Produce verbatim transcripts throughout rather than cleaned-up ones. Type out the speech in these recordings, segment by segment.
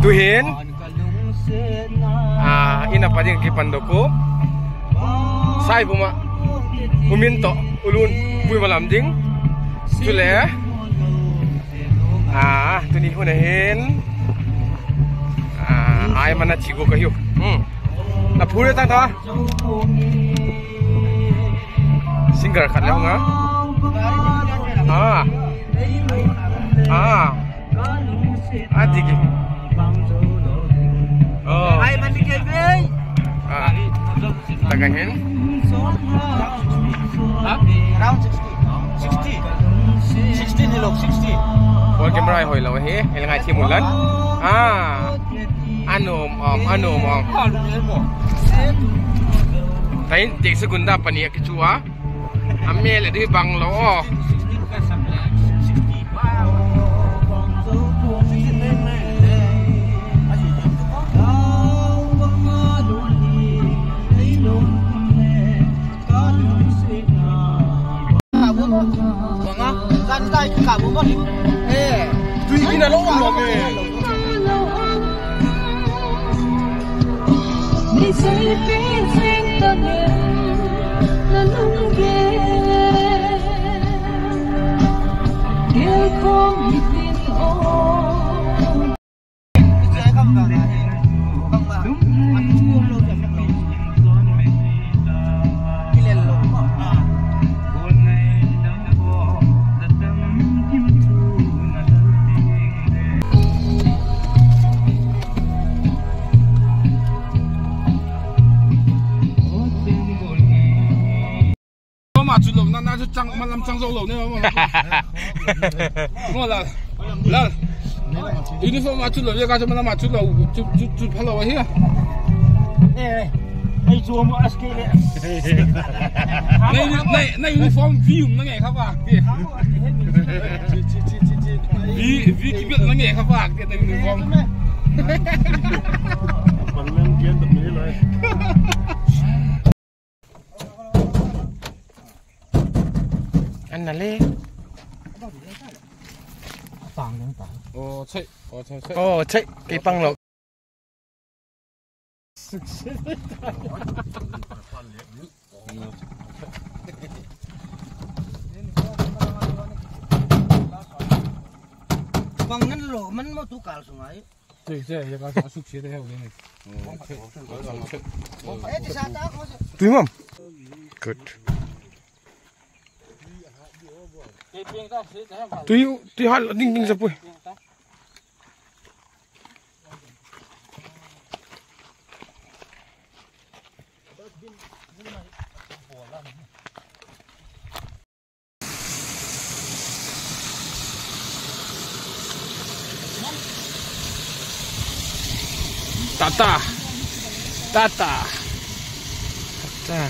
Tuhin, a, in a pat ding kipandok u. Saibum ah, u min tawh, u lun, pui ma lam ding. Chule, a, tuni hun a hin, a, ai man a chi gu ka hiu. Hmm. Na phure ta ta. Singer khat le hung a. A. A. A dik i. Oh. Ai man ni ke ve. A. Taka hin. Ha? Around sixty. Sixty. Sixty ni lo, sixty. Ball camera hoi lo hi. El ngai thi mun lan. A. Anom om, anom om. Tain tek second da pani a kichu a. A mel a di bang lo. Uniform a chu lo, na, na chu chang, malam chang zo lo ne, malam. Mo la, la. Uniform a chu lo, ya ka chu malam a chu lo, chu, chu, chu pha lo ahi. Eh, ei chu mo aske le. Na, na, na uniform view na ngai kha ba. Vi, vi ki bel na ngai kha ba, na uniform. Bang lang gen ta mi lai. An na le. Aw, chei, aw, chei, chei. Aw, chei, kei pang lo. Pang ngan lo, man mo tu kal sung ai. Tui se, ya ka sa suk se te heu ni. Tui mam. Good. Tui, tui hal ding ding sa pui. Tata. Tata. Tata.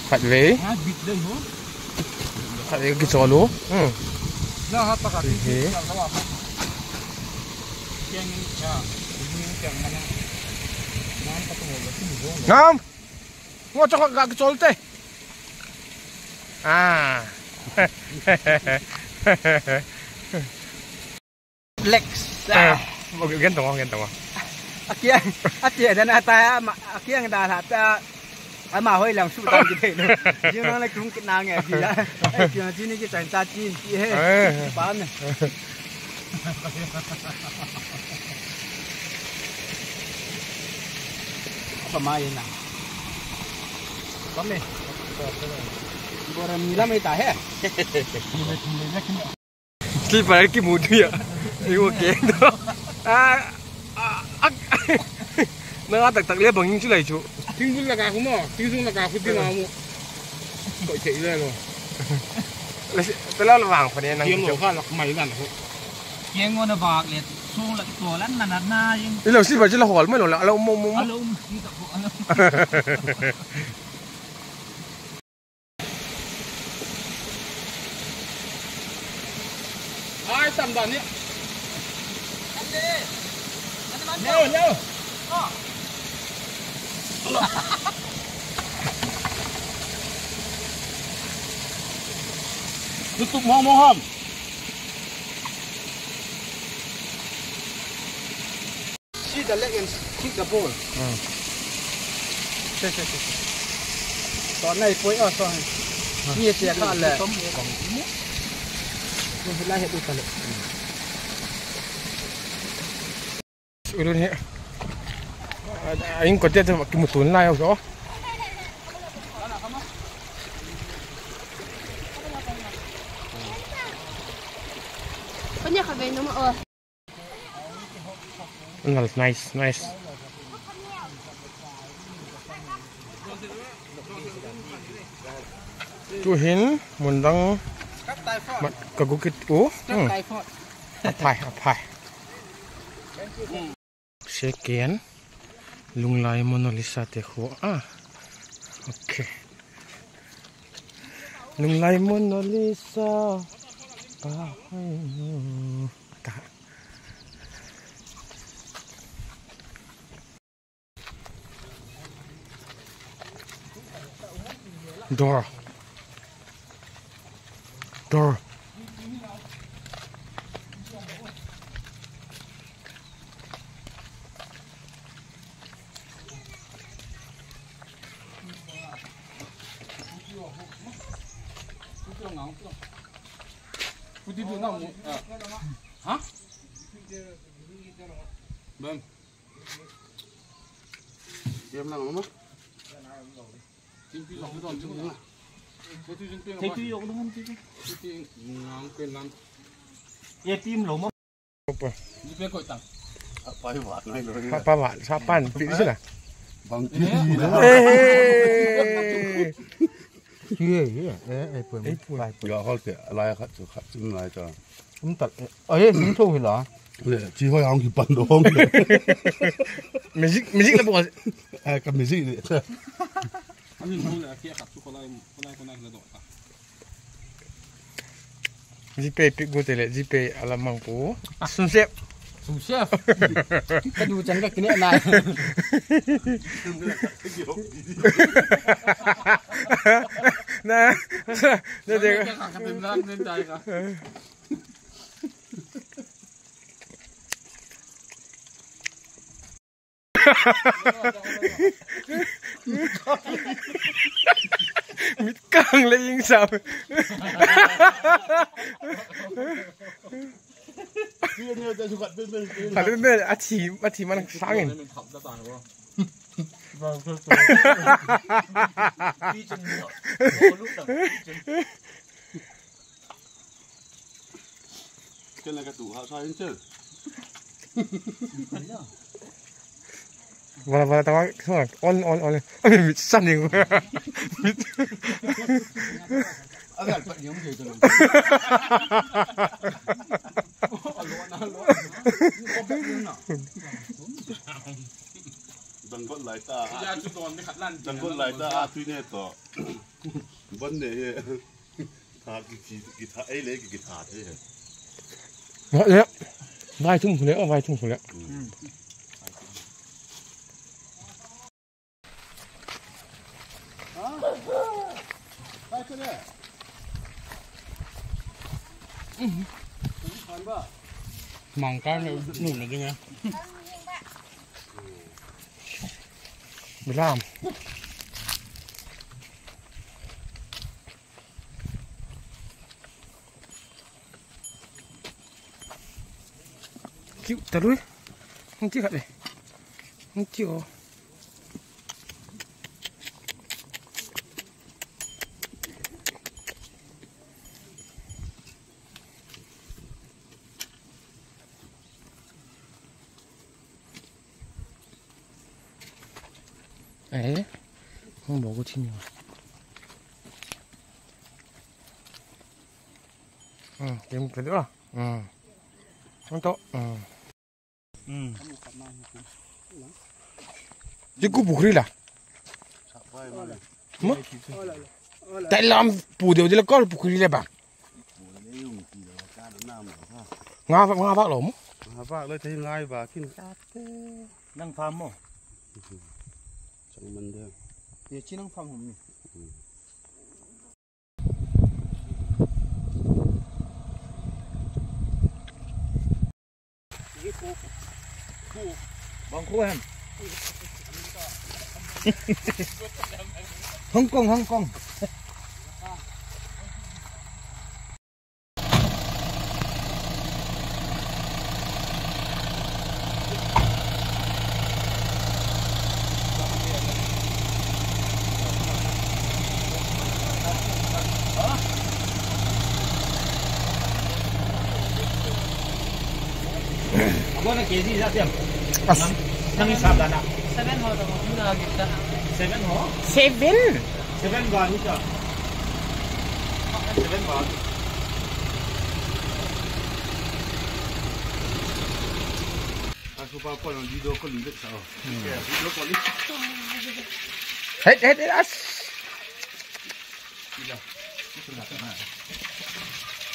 Khatvei. Khatvei kichawl u. Hmm. Ngam. Ngo chok ka kichawl te. Ah. Lex. Eh, gen tong, gen tong. A kiang, a kiang dan a ta, a kiang dan a ta, ama hoi lang su ta ki thei lo. Jing lang le tung kit na nge ti a. Ai, kiang chi ni ki chan ta chin ti he. Eh. Pa ne. Pa mai na. Pa me. Bora mi la me ta he. Slipper kimu thei a. Ei u keng to. A, a, a. Nang a tak tak le bang in chu lai chu. Thingzung lak a khu maw, thingzung lak a khu ti ma mu. Koi thei le lo. Pe la la vang pha ne nang. Kiang lo kha lak mai dan khu. Kiang ngona vak le sung lak to lan na na na ing. I lo slipper chu la hol mai lo la, a lo mo mo mo. A lo mo ti ta ko a lo. Ai, tam dan ni. Leo, leo. Tutup mo mo ham. Collect and keep the ball. Hmm. Che, che, che, che. Tawh nai poi a, tawh. Ah. Ni chia kha le. Ni la he tu ka le. Ulun hi. A, a, in ko te tu ki mu tun lai ho. Ko ni kha ve nu ma o. Nice, nice, nice. Tu'hin mun dang mat ka gu kit u. Hmm. A phai, a phai. Second, Lunglai Mona Lisa te khu a. Okay. Lunglai Mona Lisa. Pa hai. Ta. Dor. Dor. Ha? Bang. Tiam lang ma. Thei tu yok dong ti. Ye tim lo ma. Ni pe koi tang. Sa pai vat nai lo. Sa pai vat, sa pan pi sila. Bang ti. Eh. Ti ye ye. Eh, eh, pui. Eh, pui. Pai pui. Ya hol te, lai khat chu khat chu lai ta. Um tak. Eh, eh, hung tho hi la. Le, chi hoi hang ki pan do hong. Music, music la bu. Eh, ka music ni. Ani nu le a kia khat chu ko lai, ko lai, ko lai la do ta. Zipei piak gu te le, zipei a la mang pu. Sum sep. Sum sep. Ka du chan ka kine nai. Na, na de. Ka ka tin lang nen dai ka. Mit kang le ing sam. Khat pen pen a thi, a thi man sang in. Ken la ka tu ha sa hin chen. Wala, wala, tama, on, on, on. Mit san ning. Mit. Agal pat yung je tu. Alo na, alo na. Dangkot lai ta. Ya, chu don ni khat lan. Dangkot lai ta, a tui ne to. Ban ne he. Tha ki thi, ki tha, ei le ki, ki tha thei he. Ngah le. Vai thum khu le, vai thum khu le. Mangkang le nu na ding a. Bilam. Kiu ta lui. Hung ti khat le. Hung ti o. Eh, hung bo ko thim. Hmm, kim pe do. Hmm. Hung to. Hmm. Hmm. Ti ku pukhri la. Ma? Tai lam pu deu de la kol pukhri le ba. Nga va, nga va lo mo. Nga va lo te ngai va kin. Nang farm mo. Chang man de. Ye chi nang farm hom ni. Bang khua hem? Hong Kong, Hong Kong. Abang na K G za siam. As. Nang, nang isap dan a. Seven ho to, na kita. Seven ho? Seven. Seven balu ta. Seven balu. Aku pa pa nang video call ni sa. Hmm. Video call ni. Het, het, het, as.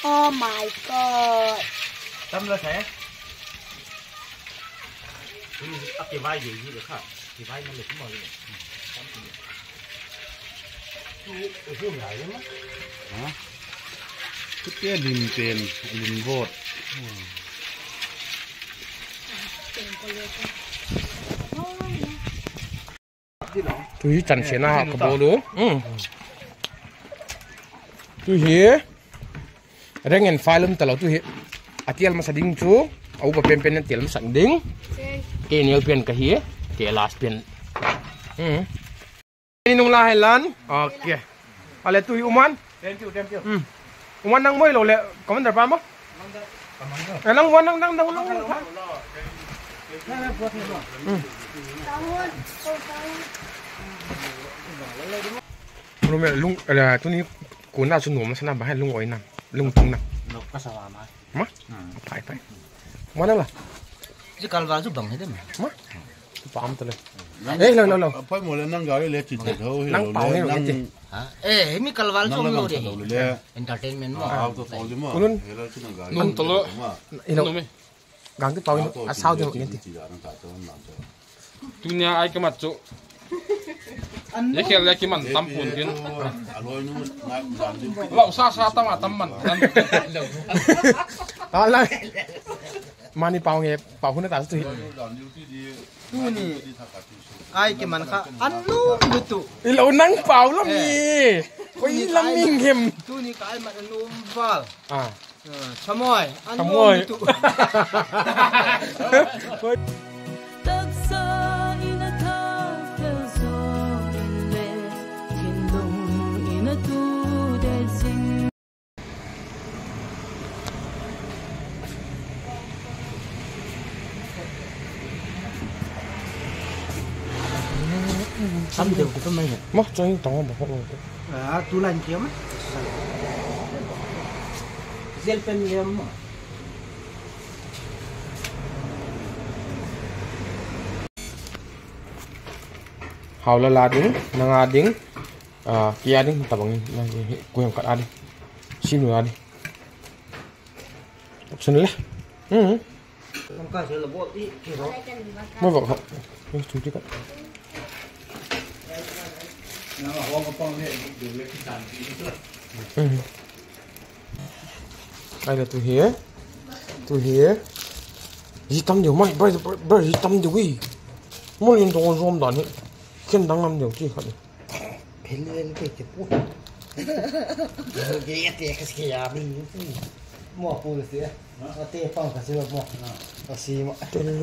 Oh my God. Tam la sa e. Ui, a kivai de hi le kha. Kivai man le kuma le. Tam ti. Tu, tu ngai le ma. Ha? Tu te lim pen, lim vot. Tu hi chanchin a ka bawl u. Tu hi rank and file um talo tu hi. A tial masa ding chu a upa penpen a tial masa ding. Kei neu pen ka hi. Kei last pen. Ni nung la hai lan. Ok. Ale tu hi Uman. Thank you, thank you. Uman nang moi lo le commander pa ma. Nang wan nang nang nang nang. Lung, lung, tuni kuna chu nuam sana ba hai lung oi na. Lung tung na. Ka sa ma. Ma? Pai, pai. Ma nang la. Ji kalval chu bang hi dem. Ma? Pam ta le. Ei, lo, lo, lo. Pai mo le nang gari le chi thei tho hi. Nang lo pau le, ni nang ti. Ha? Eh, mi kalval chu lo de. Entertainment mo. Unun. Nung talo. Ilo. Gang ti pau in a sau ding ngen ti. Tunia ai ka mat chu. Ye khel le kiman tam pun tin. Lau sa sa tam a tam man. Ala. Mani pau nge pau hun ta tu hi. Tuni. Ai kiman kha an lum du tu. Ilo nang pau lam hi. Koi lam ming hem. Tuni ka ai mat an lum val. Ah. Samoi, an nuam tu. Taksa in a thak tel zaw in le, thinlung in a tu del zing. Tam deu ki tu mai he. Ma, choi tang ba ho. Ah, tu lan kiam. Zel pen liam ma. Hau la la ding, nang a ding, ah, kei a ding, tabang in, nang hi, kuang kat a ding. Sim la ding. Option le. Hmm. Mo vak ha. Ni chung ti ka. Hmm. Ai le tu hi. Tu hi. Hi tam deu mai, bai, bai, bai, hi tam deu i. Mo lin tong zom dan hi. Khen dang lam deu ti khat ni. Phel le ke ke pu. Ke te ka sia min pu. Mo pu le sia. A te pang ka sia mo. A si ma. Te le.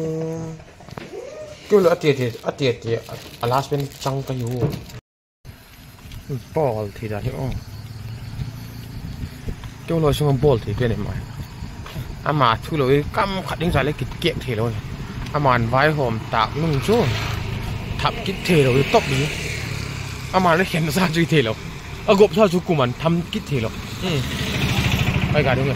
Ke lo a te te, a te te, a last pen chang ka yu. Bawl thei dan hi aw. Keu lo sung a bawl thei pen mai. Ama thu lo i kam khat ding za le kit kek thei lo. Ama an vaihawm tak nung chu thap kit thei lo i top i. Ama le khen sa chu i thei lo. A gop sa chu kuman tham kit thei lo. Ai ka ding.